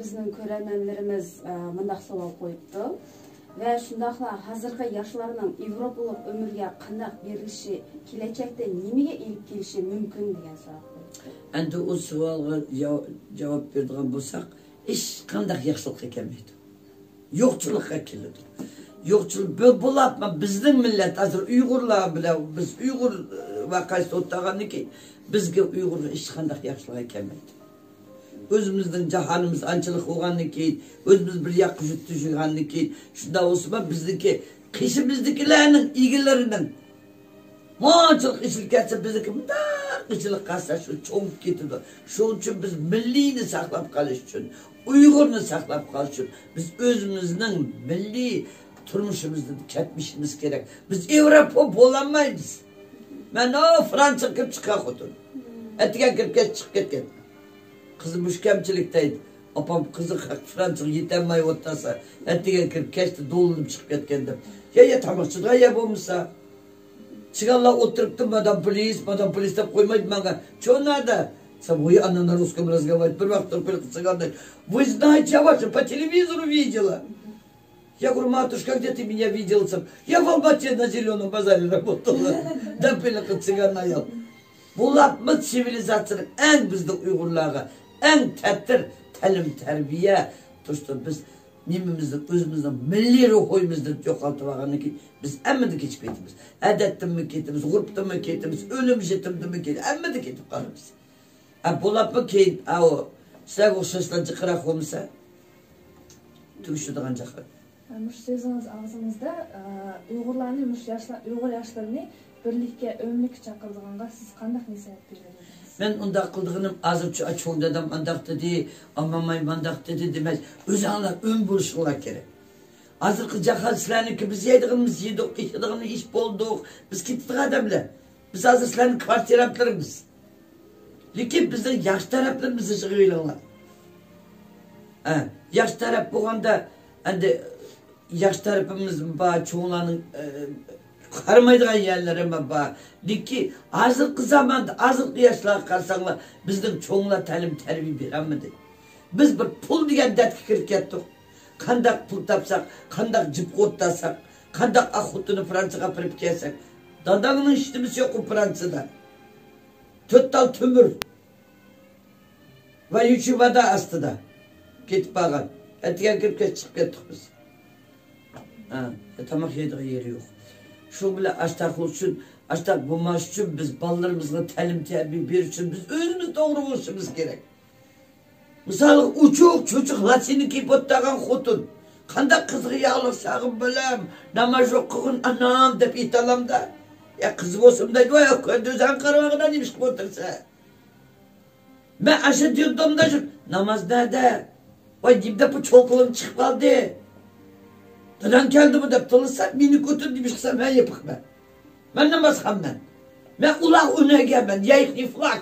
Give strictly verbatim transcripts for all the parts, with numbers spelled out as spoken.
بىزنىڭ كۆرەرمەنلىرىمىز، ئە، مۇنداق سوئال قويۇپتۇ. ۋە شۇنداقلا ھازىرقى ياشلارنىڭ ياۋروپىلىق ئۆمۈرگە قانداق بېرىلىشى، كېلەچەكتە نېمىگە ئېلىپ كېلىشى مۇمكىن دېگەن سوئال قويۇپتۇ. ئەمدى ئۇ سوئالغا جاۋ-، جاۋاب بېرىدىغان بولساق، ھېچقانداق ياخشىلىققا كەلمەيدۇ. يوقچىلىققا كېلىدۇ. يوقچىلىق بۇ-، بولۇپمۇ بىزنىڭ مىللەت ھازىر ئۇيغۇرلار بىلەن، بىز ئۇيغۇر، ئە، ۋەقەسى ئولتۇرغاندىن كېيىن بىزگە ئۇيغۇرغا ھېچقانداق ياخشىلىقى كەلمەيدۇ. ئۆزىمىزنىڭ جاھانىمىز ئانچىلىق بولغاندىن كېيىن، ئۆزىمىز بىر ياققا يۈرۈپ تۇرغاندىن كېيىن، شۇنداق بولسىمۇ بىزنىڭكى قېشىمىزدىكىلەرنىڭ ئىگىلىرىنىڭ مۇنچىلىق ئېچىلىپ كەتسە، بىزنىڭكى مۇنداق ئېچىلىپ قالسا، شۇ چوڭىيىپ كېتىدۇ. شۇنىڭ ئۈچۈن بىز مىللىينى ساقلاپ قېلىش ئۈچۈن، ئۇيغۇرنى ساقلاپ قېلىش ئۈچۈن بىز ئۆزىمىزنىڭ مىللىي تۇرمۇشىمىزدىن كەتمىشىمىز كېرەك. بىز ياۋروپا بولالمايمىز. مەن ئو فرانسىيەگە كىرىپ چىققان خوتۇن. ئەتىگەن كىرىپ كەچ چىقىپ كەتكەن. قىزىم مۇشۇ كەمچىلىك دەيدۇ. ئاپام قىزى فرانسىيەگە يېتەلمەي ئولتۇرسا، ئەتىگەن كىرىپ كەچتە دولىنىپ چىقىپ كەتكەن دەپ. يا، يا، تاماق ئىچىدىغان يەر بولمىسا. چىگانلار ئولتۇرۇپتۇ، مادام پلىس، مادام پلىس دەپ قويمايدۇ ماڭا. چونادا. سەن ۋوي ئانا на русском разговаривать، بىر ۋاقىت تۇرۇپ بىر قىز چىگاندا. Вы знаете, я вас по телевизору видела. Я говорю, матушка, где ты меня видела десем, я в Алмате на Зеленом базаре работала. دەپ ھېلىقى چىگان ئايال. بۇلارمۇ سىۋىلىزاتسىيەنىڭ ئەڭ بىزنىڭ ئۇيغۇرلارغا ئەڭ تەتۈر تەلىم-تەربىيە تۇرسۇن. بىز نېمىمىزنى، ئۆزىمىزنىڭ مىللىي روھىمىزنى يوقالتىۋالغاندىن كېيىن بىز ھەممىدىن كېچىپ كېتىمىز. ئەدەتتىنمۇ كېتىمىز، غۇرۇپتىنمۇ كېتىمىز، ئۆلۈم-يېتىمدىنمۇ كېتىپ، ئەممىدىن كېتىپ قالىمىز. ھە، بولۇپمۇ كېيىن، ئاۋۇ، سىلەرگە ئوخشاشلا جىقراق بولمىسا، تۈگىشىدىغان جاقا. مۇشۇ سۆزىڭىز ئاغزىڭىزدا، ئە، ئۇيغۇرلارنى، مۇشۇ ياشلار، ئۇيغۇر ياشلىرىنى بىرلىككە، ئۆملۈككە چاقىرىدىغانغا سىز قانداق نەسىھەت بېرەر ئىدىڭىز؟ مەن ئۇنداق قىلىدىغىنىم، ھازىرچۇ چوڭ دادام ئانداق دېدى، ئاماماي مانداق دېدى دېمەي، ئۆزۈڭلار ئۆم بولۇشۇڭلار كېرەك. ھازىرقى جاھان سىلەرنىڭكى، بىز يەيدىغىنىمىز يېدۇق، ئىچىدىغىنىمىز ئىچىپ بولدۇق، بىز كېتىدىغان ئادەملەر. بىز ھازىر سىلەرنىڭ كۋارتىرانتلىرىمىز. لېكىن بىزنىڭ ياخشى تەرەپلىرىمىزنى يىغىۋېلىڭلار. ھە، ياخشى تەرەپ بولغاندا، ئەندى ياخشى تەرىپىمىز بار، چوڭلارنىڭ، ئە، قارىمايدىغان يەرلىرىمۇ بار. لېكىن ھازىرقى زاماندا، ھازىرقى ياشلارغا قارىساڭلار، بىزنىڭ چوڭلار تەلىم-تەربىيە بېرەلمىدى. بىز بىر پۇل دېگەن دەردكە كىرىپ كەتتۇق. قانداق پۇل تاپساق، قانداق جىپ ئوتلاساق، قانداق ئاق خوتۇننى فرانسىيەگە ئاپىرىپ كەلسەك. داداڭنىڭ ھېچنېمىسى يوقمۇ فرانسىيەدە؟ تۆت تال تۆمۈر ۋە يۈچى ۋادا ئاستىدا كېتىپ بارغان. ئەتىگەن كىرىپ كەچ چىقىپ كەتتۇق بىز. ھە، تاماق يەيدىغان يېرى يوق. شۇ بىلەن ئاشتاق بولۇش ئۈچۈن، ئاشتاق بولماس ئۈچۈن بىز بالىلىرىمىزغا تەلىم-تەربىيە بېرىش ئۈچۈن بىز ئۆزىمىز توغرا بولۇشىمىز كېرەك. مىسالغا، ئوچۇق چوچۇق لاتىنى كىيىپ ئولتۇرغان خوتۇن قانداق قىزىغا ياغلىق ساغىم بالام، ناماز ئوقۇغىن ئانام دەپ ئېيتالامدا؟ يا قىز بولسىمۇ دەيدۇ، ۋاي ئۆزۈڭ قارىۋالغىنا نېمە ئىش قىلىپ ئولتۇرسەن؟ مەن ئاشۇ دېدۇمدا شۇ ناماز نەدە؟ ۋاي نېمە دەپ بۇ چوقىلىم چىقىپ قالدى؟ داداڭ كەلدىمۇ دەپ تىللىسا، مېنى كۆتۈر نېمە ئىش قىلسام مەن يېپىقمەن. مەن ناماز قىلمەن. مەن ئۇلار ئۆنەگەنمەن، يايىقنى فلاك.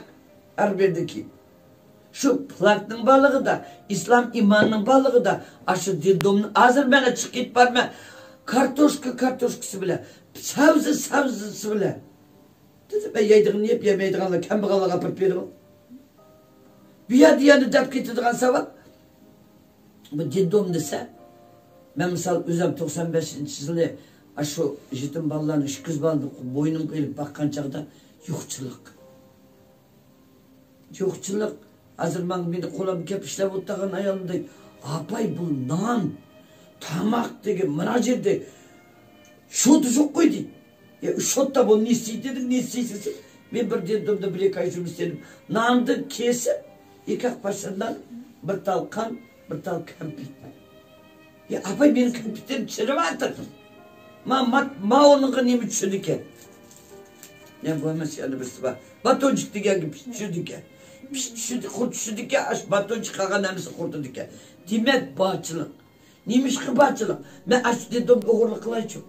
ئەربىردىكى. شۇ پلاكنىڭ بارلىقىدا، ئىسلام ئىماننىڭ بارلىقىدا، ئاشۇ دېدۇمنى ھازىر مەن چىقىپ كېتىپ بارىمەن. كارتوشكا، كارتوشكىسى بىلەن، سەۋزە، سەۋزىسى بىلەن. دېدى، مەن يەيدىغىنىنى يەپ، يەمەيدىغانلار كەمبەغەللەرگە ئاپىرىپ بېرىڭ. بۇ يەردە يەنە دەپ كېتىدىغان سەۋەب، بۇ دېدۇم دېسە، مەن مىسال ئۆزۈم توقسان بەشىنچى يىلى ئاشۇ يېتىم بالىلارنى، ئىككى يۈز بالىنى بوينۇمغا ئېلىپ باققان چاغدا يوقچىلىق. يوقچىلىق. ھازىر ماڭا مېنى قولۇمغا كەپ ئىشلەپ ئولتۇرغان ئايالدەك، ئاپاي، بۇ نان، تاماق دېگەن، مۇراجىئەت دېگەن، شوتا يوق قويدى. يا، شوتا بۇ نېسى دېدىم، نېسى دېسە، مەن بىر دېدۇمدا بىر ئىككى ئاي جۇمۇ ئىستېدىم. ناندىن كېسىپ، ئىككى ئاق پارچە نان، بىر تال قان، بىر تال كەمپۈت. يا ئاپاي، مېنىڭ كەمپۈتلىرىم چىرىۋاتىدۇ. ما، ما، ما ئۇنىڭغا نېمە چۈشىدىكەن؟ يا بولمىسا يەنە بىرسى بار. باتونچىك دېگەنگە پىت چۈشىدىكەن. پىت چۈشىدۇ، قۇرت چۈشىدىكەن، ئاشۇ باتونچىك قالغان ھەممىسى قۇرۇتىدىكەن. دېمەك، بارچىلىق. نېمىشقا بارچىلىق؟ مەن ئاشۇ دېدۇمنى ئوغرىلىق قىلايچۇ؟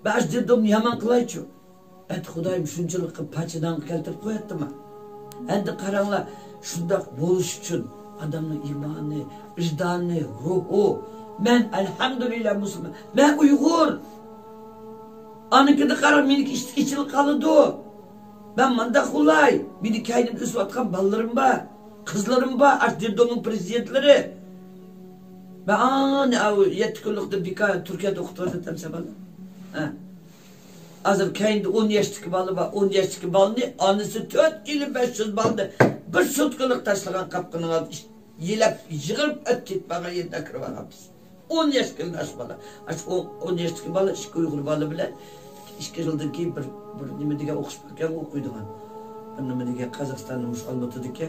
مەن ئاشۇ دېدۇمنى يامان قىلايچۇ؟ ئەتە خۇدايىم شۇنچىلىققا پاچىدانغا كەلتۈرۈپ قوياتتىما؟ ئەندى قاراڭلار، شۇنداق بولۇش ئۈچۈن ئادەمنىڭ ئىمانى، ۋىجدانى، روھى. مەن ئەلھەمدۇلىللا مۇسۇلمان. مەن ئۇيغۇر. ئانىكىدا قاراڭ، مېنىڭكى ئىچ-، ئىچىلىپ قالىدۇ. مەن مانداق بولاي. مېنىڭ كەينىمدە ئۆسۈۋاتقان بالىلىرىم بار. قىزلىرىم بار. ئاشۇ دېدۇمنىڭ پرېزىدېنتلىرى. مەن ئانى ئاۋۇ يەتتە كۈنلۈكتە بىكار تۈركىيەدە ئوقۇتۇۋاتاتتىم سەن بالام. ھە. ھازىر كەينىدە ئون ياشتىكى بالا بار. ئون ياشتىكى بالىنى ئانىسى تۆت كىلو بەش يۈز بالىنى بىر سوتكىلىق تاشلىغان قاپقىنىڭ ئالدىدا يېلەپ يىغىپ ئۆتۈپ كېتىپ بارغان يېرىدە كىرىپ ئالغانمىز. ئون ياشقا كىرگەن ئاشۇ بالا. ئاشۇ ئون ياشتىكى بالا ئىككى ئۇيغۇر بالا بىلەن ئىككى يىلدىن كېيىن بىر، بىر نېمە دېگەن ئوقۇش باركەن ئوقۇيدىغان. بىر نېمە دېگەن قازاقىستاندا مۇشۇ ئالمۇتىدىكى،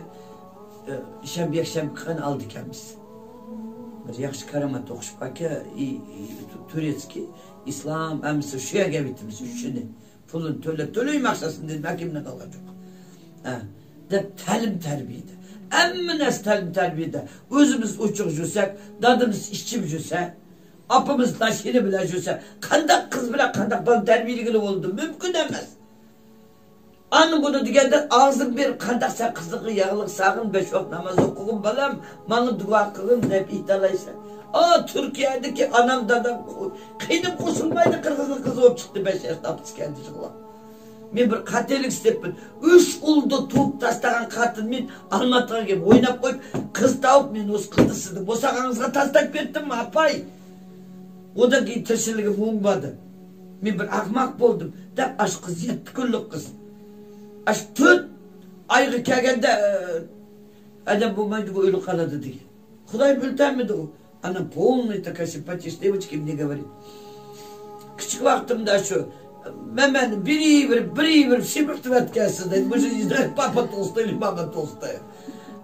ئە، شەنبە يەكشەنبە قىلغان ئالىدىكەنمىز. بىر ياخشى كارامەت ئوقۇش باركەن، ئى، ئى، تۇرېتسكىي، ئىسلام، ھەممىسى شۇ يەرگە ئەۋېتىمىز ئۈچىنى. پۇلىنى تۆلەپ، تۆلەيمەن ئاخشاسىنى دېدىم، ھەكىمنى قىلغان جوق. ھە، دەپ تەلىم تەربىيەدە. ھەممە نەرسە تەلىم تەربىيەدە. ئۆزىمىز ئوچۇق يۈرسەك، دادىمىز ئىچىپ يۈرسە، ئاپىمىز ناشىنا بىلەن يۈرسە، قانداق قىز بىلەن قانداق بالىنى تەربىيەلىگىلى بولىدۇ؟ مۇمكىن ئەمەس. ئانا بۇنى دېگەندە ئاغزىڭ بېرىپ، قانداق سەن قىزىققا ياغلىق ساغىن، بەش ۋاق ناماز ئوقۇغىن بالام، ماڭا دۇئا قىلغىن دەپ ئېيتالايسەن. ئا، تۈركىيەدىكى ئانام دادام قېنىم قوشۇلمايدۇ، قىرغىزنىڭ قىزى بولۇپ چىقتى، بەش ياشتا ئاپىسى كەلدى يىغلاپ. مەن بىر قاتىلىق ئىستەپمەن. ئۈچ ئۇلدا تۇغۇپ تاشلىغان قاتىن مەن ئالماتىغا كېلىپ ئويناپ قويۇپ، قىز تاپىپ، مەن ئۇ قىزنى سىزنىڭ بوساغىڭىزغا تاشلاپ كەتتىممۇ، ئاپاي؟ ئۇندىن كېيىن تىرىشچىلىكىم مۇڭ باردى. مەن بىر ئەخمەق بولدۇم، دەپ ئاشۇ قىز يەتتە كۈنلۈك قىز. ئاشۇ تۆت ئايغا كەلگەندە، ئادەم بولمايدۇ، بۇ ئۆلۈپ قالىدۇ دېگەن. خۇدايىم ئۆلتۈرمىدى ئۇ. Она полный такая симпатичная девочка, мне говорит. كىچىك ۋاقتىمدا شۇ مەمەنى بىرىۋېرىپ، بىرىۋېرىپ شىمىرتىۋەتكەنسىز دەيدۇ. مۇشۇ يۈزلەر پاپا توستى، ماما توستى.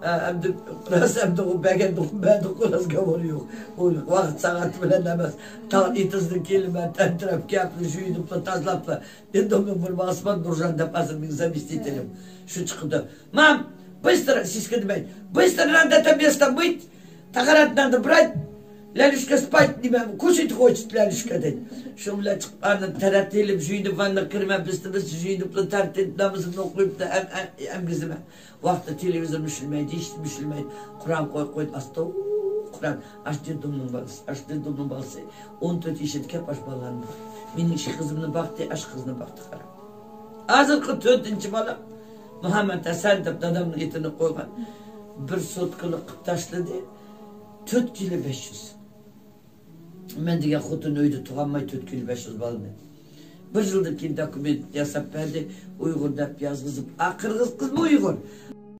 ئەمدى راست، ئەمدى ئۇ بەگەندۇق، بەدۇق، راست گاۋۇر يوق. ئۇ ۋاقىت سائەت بىلەن ئەمەس. تاڭ ئېتىزدىن كېلىمەن، تەنتىرەپ كەپ، يۇيۇنۇپلا، تازىلاپلا. ئېندى مەن بىر ئاسمان نۇرجان دەپ ھازىر مېنىڭ زامېستىتېلىم. شۇ چىقىدۇ. مام، بىستىر، سىزگە دېمەي. بىستىر نان دەتەم يەستەم بىت. تاقارات ناندا برايت. لەلۈشكە سپايت نېمە، كوشىت خوچىت لەلۈشكە دەيدۇ. شۇ بىلەن چىقىپ ئاندىن تەرەت ئېلىپ، يۇيۇنۇپ، ۋاننا كىرىمەن، بىستىر، بىز يۇيۇنۇپلا، تەرتىنىپ، نامىزىمنى ئوقۇيۇپلا، ئەم، ئەم، ئەمگىزىمەن. ۋاقتى تېلېۋىزور مۇشۇلمايدۇ، ھېچ مۇشۇلمايدۇ. قۇرئان قوي، قويدى، ئاستا قۇرئان. ئاش دېدۇمنىڭ بالىسى، ئاش دېدۇمنىڭ بالىسى. ئون تۆت يېشىدا كەپ ئاش بالىلارنى باقتى. مېنىڭ ئىككى قىزىمنى باقتى، ئاش قىزنى باقتى، قارا. ھازىرقى تۆتىنچى بالام مۇھەممەد ھەسەن دەپ دادامنىڭ ئېتىنى قويغان. بىر سوتكىلىق قىلىپ تاشلىدى. تۆت كىلو بەش يۈز. مەن دېگەن خوتۇن ئۆيدە تۇغالماي تۆت كىلو بەش يۈز بالىنى. بىر يىلدىن كېيىن دوكۇمېنت ياساپ بەردى. ئۇيغۇر دەپ يازغۇزۇپ، ئا، قىرغىز قىزمۇ ئۇيغۇر.